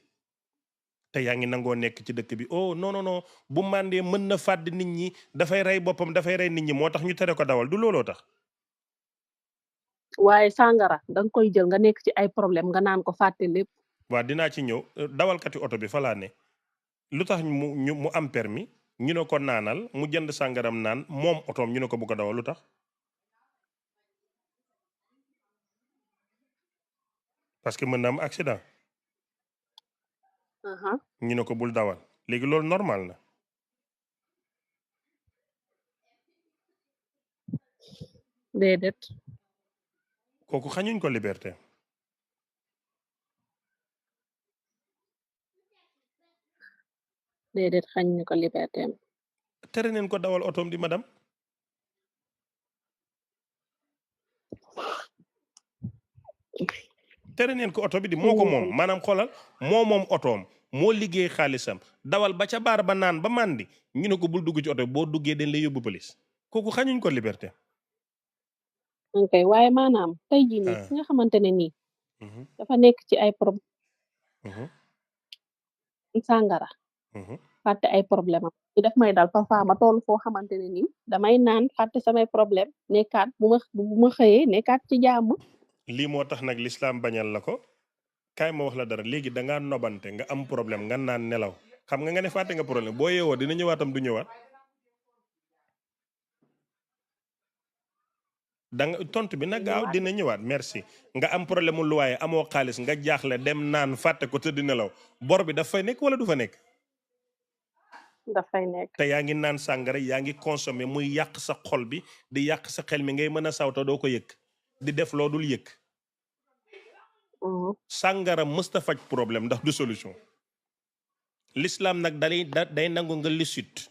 te yaa ngi nangoo nekk ci dëkk bi oh non non non bu màndee mën na fàdd nit ñi dafay rey boppam dafay rey nit ñi moo tax ñu tere ko dawal du looloo tax. waaye sàngara danga koy jël nga nekk ci ay problème nga naan ko fàtte lépp. waa dinaa ci ñëw dawalkati oto bi fa laa ne lu tax mu am permis ñu ne ko naanal mu jënd sàngaram naan moom otoom ñu ne ko bu ko dawal lu tax. parce que mën na am accident. ñu ne ko bul dawal léegi loolu normal na. déedéet. kooku xañuñ ko liberté. déedéet xañ ñu ko liberté am. tere neen ko dawal otoom di madame. tere neen ko oto bi di moo ko moom maanaam xoolal moo moom otoom moo liggéey xaalisam dawal ba ca baar ba naan ba màndi ñu ne ko bul dugg ci oto bi boo duggee dañ lay yóbbu police kooku xañuñ ko liberté. ok waaye maanaam tey jii nii ki nga xamante ne nii dafa nekk ci ay problème sàngara fàtte ay problème am ci daf may dal parfois ma toll foo xamante ne nii damay naan fàtte samay problème nekkaat bu ma xëyee nekkaat ci jàmm. lii moo tax nag lislaam bañal la ko kaay ma wax la dara léegi da ngaa nobante nga am problème nga naan nelaw xam nga ne fàtte nga problème boo yeewoo dina ñëwaatam du ñëwaat. da nga tontu bi nag gaaw dina ñëwaat merci nga am problème mu luwaaye amoo xaalis nga jaaxle dem naan fàtte ko tëdd nelaw bor bi daf fay nekk wala du fa nekk. dafay nekk te yaa ngi naan sàngara yaa ngi consommé muy yàq sa xol bi di yàq sa xel mi ngay mën a sawta doo ko yëg di def loo dul yëg. sàngara mësta faj problème ndax du solution. l'islam nag day nangu nga lisut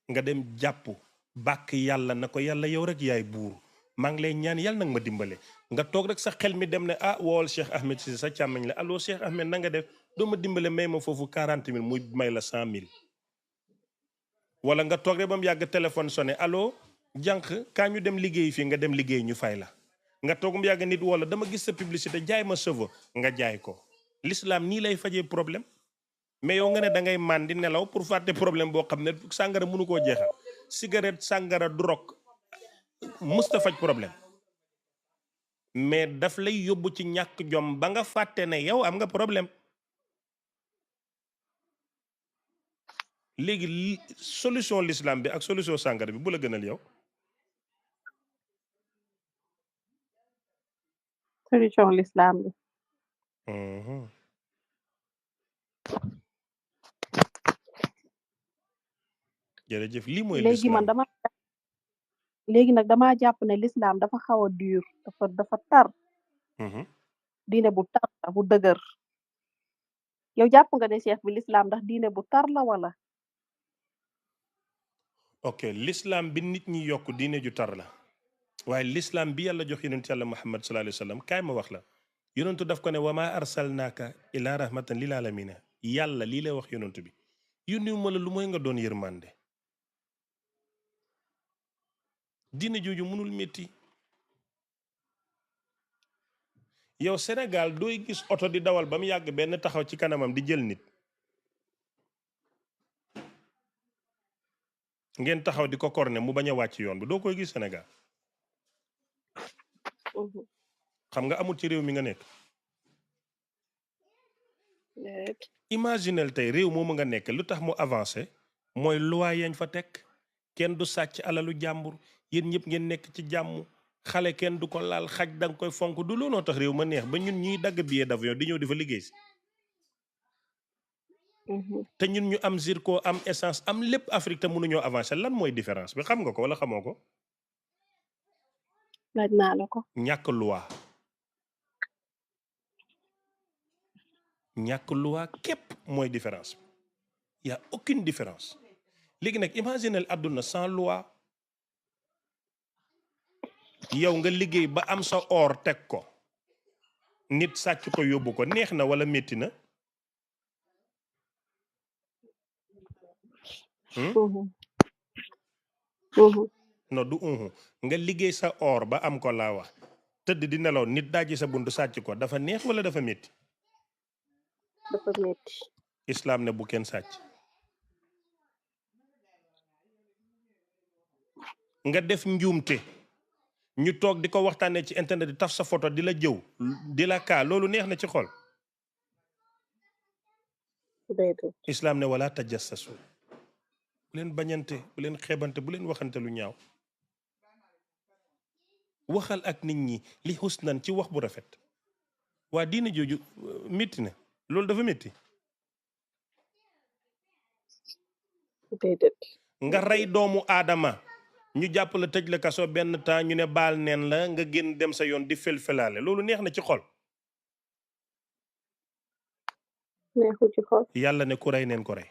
nga dem jàpp bàkk yàlla na ko yàlla yow rek yaay buur maa ngi lay ñaan yàlla nag ma dimbale nga toog rek sa xel mi dem ne wool Cheikh Ahmed si sa càmmañ la allo Cheikh Ahmed na nga def doo ma dimbale may ma foofu 40 000 muy may la 100 000. wala nga toog rek ba mu yàgg téléphone sonné allo jànq kaa ñu dem liggéey fii nga dem liggéey ñu fay la nga toog mu yàgg nit wala dama gis sa publicité jaay ma cheveux nga jaay ko. l'islam nii lay fajee problème mais yow nga ne da ngay màndi nelaw pour fàtte problème boo xam ne sàngara mënu koo jeexal cigarette sàngara drogue musta faj problème mais daf lay yóbbu ci ñàkk jom ba nga fàtte ne yow am nga problème. léegi solution l'islam bi ak solution sàngara bi bu la gënal yow. solution l'islam bi. jërëjëf lii mooy léegi man léegi nag damaa jàpp ne l'islam dafa xaw a dur dafa tar. diine bu tar la bu dëgër. yow jàpp nga ne cheikh bi l'islam ndax diine bu tar la wala. ok l'islam bi nit ñi yokk diine ju tar la waaye l'islam bi yàlla jox yonent yàlla Muhammad sallallahu alayhi wa sallam kaay ma wax la yonentu daf ko ne wa maa arsalnaaka ila rahmatan lil alamina yàlla lii lay wax yonentu bi yónniwu ma la lu mooy nga doon yërmande diine jooju mënul métti yow Sénégal dooy gis oto di dawal ba mu yàgg benn taxaw ci kanamam di jël nit ngeen taxaw di ko korne mu bañ a wàcc yoon bi doo koy gis Sénégal xam nga amul ci réew mi nga nekk imaginel tey réew moomu nga nekk lu tax mu avancé mooy loi yañ fa teg kenn du sàcc alalu jàmbur yéen ñëpp ngeen nekk ci jàmm xale kenn du ko laal xaj danga koy fonk du looloo tax réew ma neex ba ñun ñuy dagg billet d'avion di ñëw di fa liggéey si te ñun ñu am zircon am essence am lépp Afrique te mënuñoo avancé lan mooy différence bi xam nga ko wala xamoo ko laaj naa la ko ñàkk loi képp mooy différence bi y a aucune différence léegi nag imaginel àdduna sans loi yow nga liggéey ba am sa or teg ko nit sàcc ko yóbbu ko neex na wala métti na non du nga liggéey sa or ba am ko laa wax tëdd di nelaw nit daaji sa buntu sàcc ko dafa neex wala dafa métti dafa métti islam ne bu kenn sàcc nga def njuumte ñu toog di ko waxtaanee ci internet di taf sa photo di la jëw di la kaa loolu neex na ci xol islam ne wala tajassasu bu leen bañante bu leen xeebante bu leen waxante lu ñaaw waxal ak nit ñi li husnan ci wax bu rafet waa diine jooju métti na loolu dafa métti nga rey doomu aadama ñu jàpp la tëj la kaso benn temps ñu ne baal neen la nga génn dem sa yoon di fel-felaale loolu neex na ci xol neexu ci xol yàlla ne ku rey neen ko rey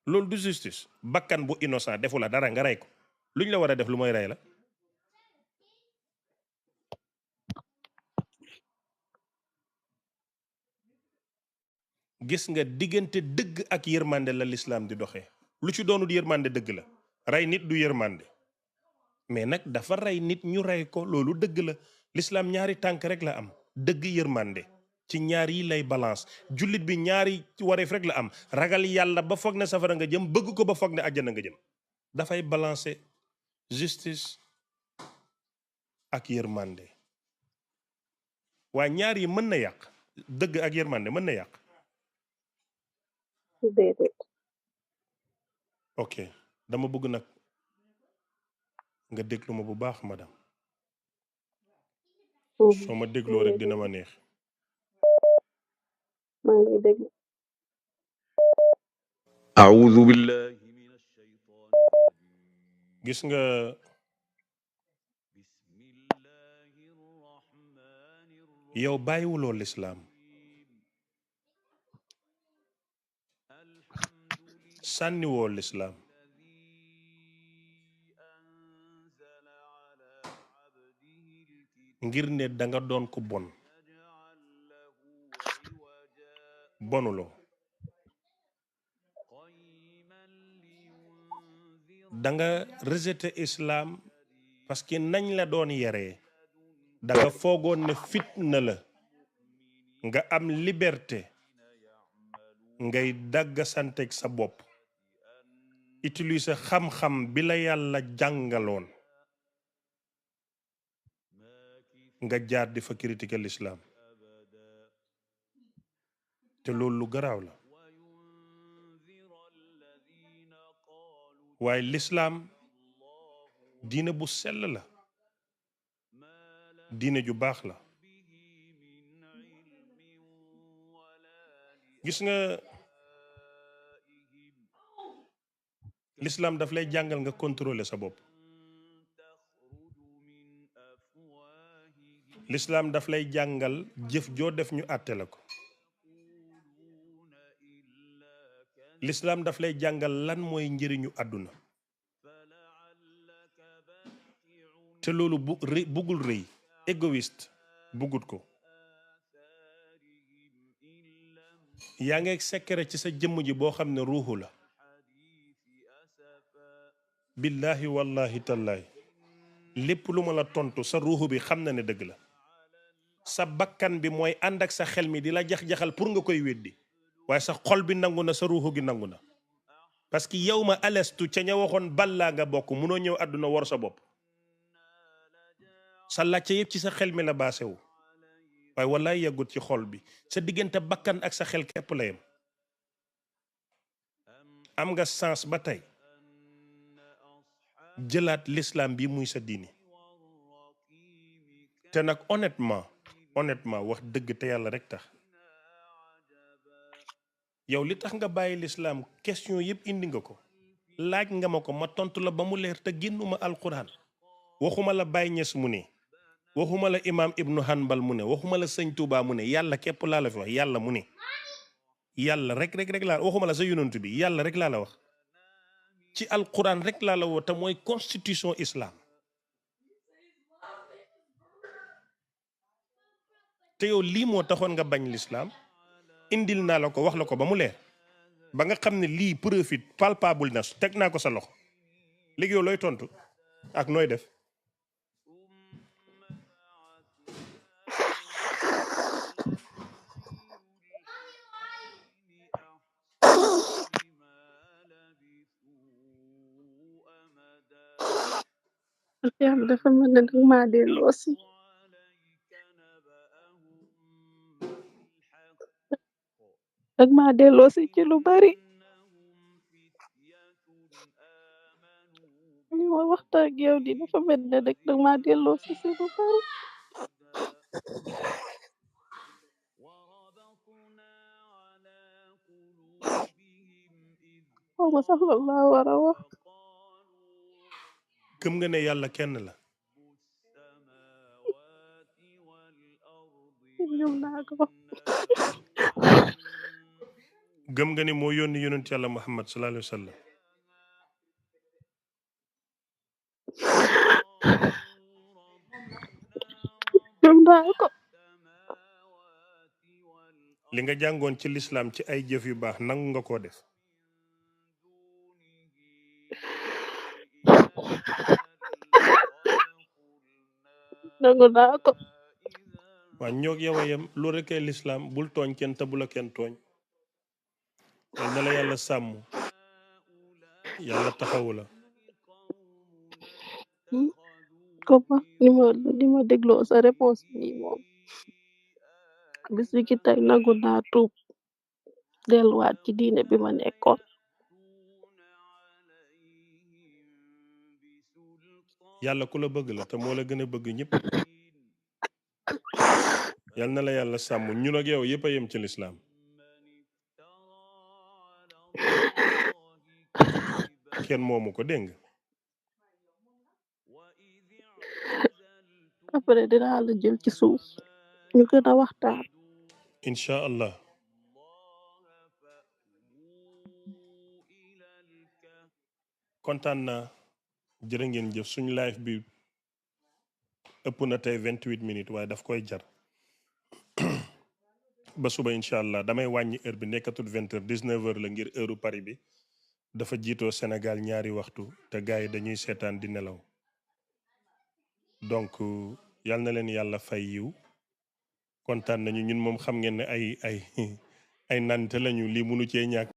loolu du justice bakkan bu innocent defu la dara nga rey ko luñ la war a def lu mooy rey la gis nga diggante dëgg ak yërmande la lislaam di doxee lu ci doonul yërmande dëgg la rey nit du yërmande mais nag dafa rey nit ñu rey ko loolu dëgg la lislaam ñaari tànk rek la am dëgg yërmande ci ñaar yi lay balance jullit bi ñaari wareef rek la am ragal yàlla ba foog ne safara nga jëm bëgg ko ba foog ne àjjana nga jëm dafay balancer justice ak yërmande waa ñaar yi mën na yàq dëgg ak yërmande mën na yàq déedéet ok dama bëgg nag nga déglu ma bu baax madame soo ma dégloo rek dina ma neex maa ngi déglu أعوذ بالله من الشيطان الرجيم gis nga بسم الله الرحمن yow bàyyiwuloo lislaam الحمد لله sànniwoo lislaam الذي أنزل على عبده الكتاب ngir ne danga doon ku bon يجعل له عوجا bonuloo قيما لينذر danga rejeté islam parce que nañ la doon yaree danga foogoon ne fitna la nga am liberté ngay dagg santeeg sa bopp utiliser xam-xam bi la yàlla jàngaloon nga jaar di fa critiquer l'islam te loolu lu garaaw la وينذر الذين قالوا waaye l'islam diine bu sell la ما لهم diine ju baax la به من علم ولا gis nga لآبائهم l'islam daf lay jàngal nga contrôler sa bopp تخرج من أفواههم l'islam daf lay jàngal jëf joo def ñu àtte la ko يقولون إلا كذبا l'islam daf lay jàngal lan mooy njëriñu àdduna فلعلك باخع te loolu buggul rëy égoïste buggut ko yaa ngi secret ci sa jëmm ji boo xam ne ruuxu la billahi wallahi tallahi lépp lu ma la tontu sa ruuxu bi xam na ne dëgg la sa bakkan bi mooy ànd ak sa xel mi di la jax-jaxal pour nga koy weddi waaye sa xol bi nangu na sa ruuxu gi nangu na parce que yow ma alestu ca ña waxoon ballaa nga bokk munoo ñëw àdduna war sa bopp sa làcce yëpp ci sa xel mi la baasewu waaye wallaay yeggut ci xol bi sa diggante bakkan ak sa xel képp la yem am nga sens ba tey jëlaat l'islam bi muy sa diini te nag honnêtement wax dëgg te yàlla rek tax yow li tax nga bàyyi l'islam question yëpp indi nga ko laaj nga ma ko ma tontu la ba mu leer te génnuma alquran waxuma la Baye Niass mu ne waxuma la imam Ibnu Hanbal mu ne waxuma la sëñ Touba mu ne yàlla képp laa la fi wax yàlla mu ne yàlla rek laa waxuma la sa yonent bi yàlla rek laa la wax ci alquran rek laa la woo te mooy constitution islam te yow lii moo taxoon nga bañ l'islam indil naa la ko wax la ko ba mu leer ba nga xam ne lii profit palpable na teg naa ko sa loxo léegi yow looy tontu ak nooy def yàlla dafa mel ne dag maa delloo si ci lu bari li ma waxtaan ak yow di dafa mel ne rek dag maa delloo si lu bari xaw ma sax lan laa war a wax gëm nga ne yàlla kenn la ñoom naa ko gëm nga ne moo yónni yonent yàlla Muhammad sallallahu alayhi wa sallam ñoom naa ko li nga jàngoon ci l'islam ci ay jëf yu baax nangu nga koo def nangu naa ko waa ñoog yow a yem lu rekkee l'islam bul tooñ kenn te bu la kenn tooñ yal na la yàlla sàmm yàlla taxawu la comme ni ma dégloo sa réponse bi moom bis bi ki tey nangu naa tuub delluwaat ci diine bi ma nekkoon yàlla ku la bëgg la te moo la gën a bëgg ñëpp yal na la yàlla sàmm ñun ak yow yëpp a yem ci l'islam kenn moomu ko dégg nga après dinaa la jël ci suuf ñu gën a waxtaan incha allah kontaan naa jërë ngeen jëf suñu live bi ëpp na tey 28 minutes waaye daf koy jar ba suba incha allah damay wàññi heure bi nekkatul 20 heures 19 heures la ngir heure Paris bi dafa jiitoo Sénégal ñaari waxtu te gars yi dañuy seetaan di nelaw donc yal na leen yàlla fay yiw kontaan nañu ñun moom xam ngeen ne ay nante lañu lii mënu cee ñàkk